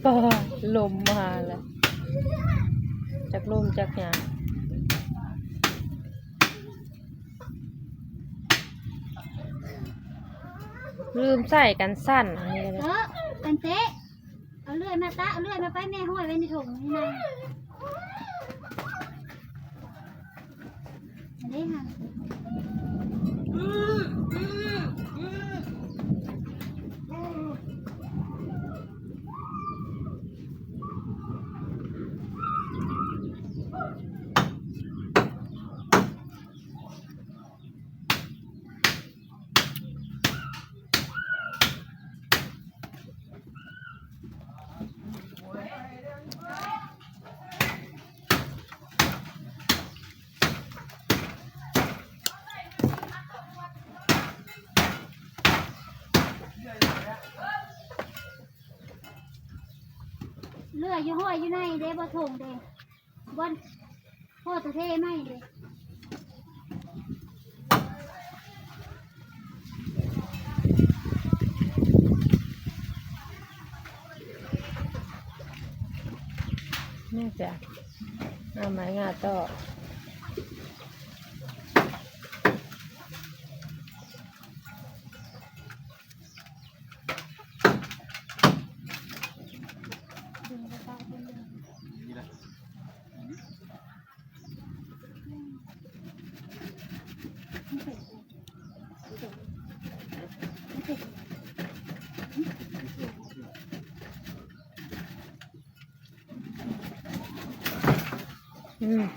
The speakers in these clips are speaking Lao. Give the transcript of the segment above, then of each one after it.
ປ້າ ລົມມາແລ້ວ ຈັກລົມຈັກຫຍັງ. ລືມໃສ່ກັນສັ່ນອັນນີ້ເດີ ເອີ ອັນເຕະ ເອົາເລື່ອຍມາຕະ ເອົາເລື່ອຍມາໄປ ແມ່ຫ້ອຍໄວ້ໃນຖົງນີ້ນະ ອັນນີ້ຫັ້ນ. ເຫຼືອຢູ່ຫ້ອຍຢູ່ໃນເດ້ ບໍ່ຖົງເດ້. ບ່ອນພໍ່ຕົວເທໃໝ່ເດ້ ນີ້ຈ້ະ ເອົາໄມ້ງາຕໍ່. ອືມ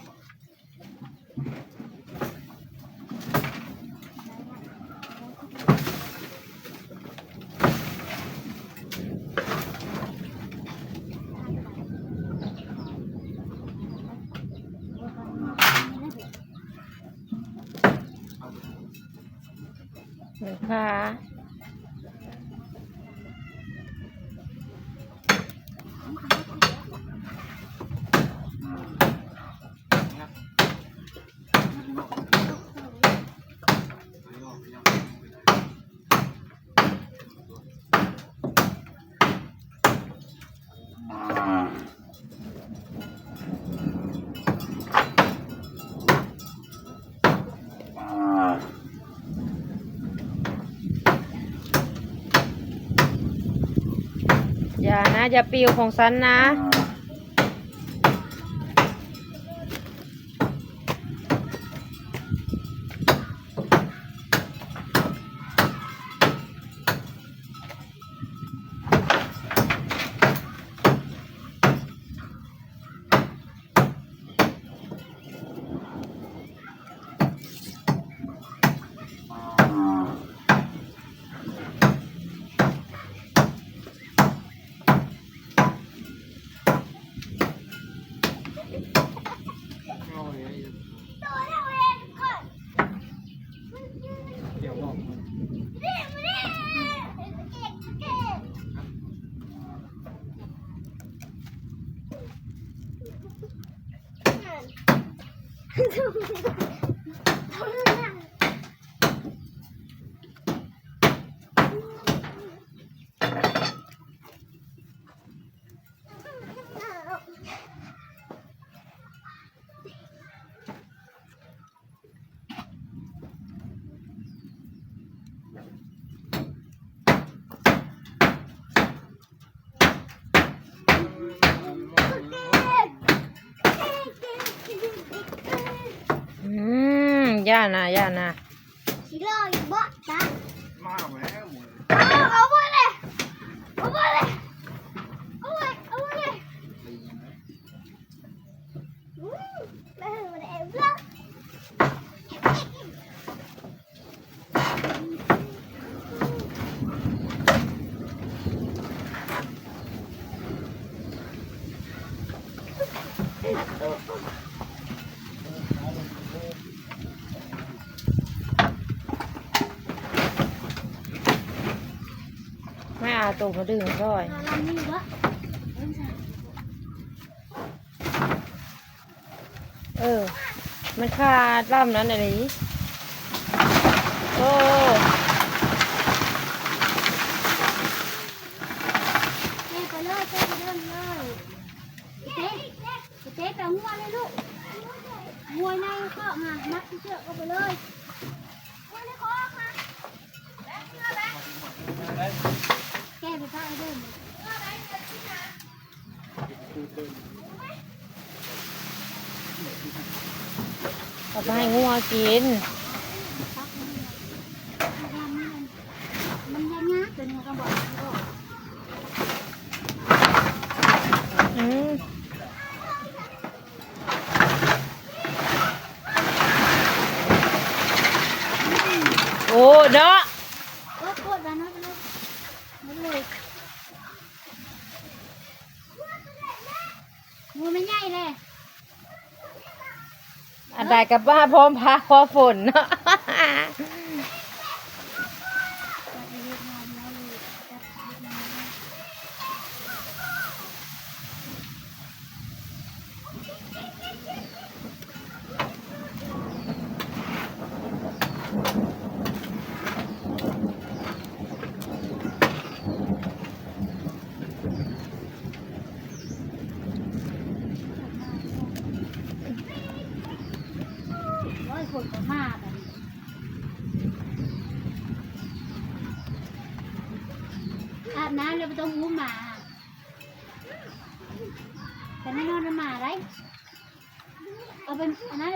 ຢ່ານະ ຢ່າປິວຂອງສັນນະ. ອືມ ຢ່ານະ ຢ່ານະ. ຊິລໍຢູ່ບໍ່? ຕາຍ ມາແລ້ວ ເອົາ ເອົາເບິດເລີຍ ເອົາເບິດເລີຍ ເອົາເບິດ ເອົາເບິດເລີຍ. ອ ອາ ໂຕມາດຶງຊ່ອຍ. ເອີ ມັນຂາດລຳນັ້ນອີ່ຫຼີ. ໂອ້ ເກັບໄປເລີຍ ເກັບໄປເລີຍ. ເຕະ ເຕະ ໄປເອົາງົວເລີຍລູກ. ງົວໃນຄອກຫັ້ນ ມັດເຊືອກເອົາໄປເລີຍ. ແກະໄປປະເດີ. ເອົາໄປໃຫ້ງົວກິນ. ມັນຍາກໆ ຕົວນີ້ກໍບອກ. ອືມ ໂອ້ເນາະ. ໂອ້ ໂຄດວ່າເນາະ ມັນເລີຍ. ໂອ້ ມັນໃຫຍ່ແຫຼະ. ອັນໃດກໍມາພ້ອມຟ້າພ້ອມຝົນເນາະ. ໂອ້ຍ ຝົນກໍມາບາດນີ້. ອາບນ້ຳແລ້ວບໍ່ຕ້ອງອຸ້ມໝາ. ໄປນອນນຳໝາໄດ້. ເອົາໄປອັນນັ້ນ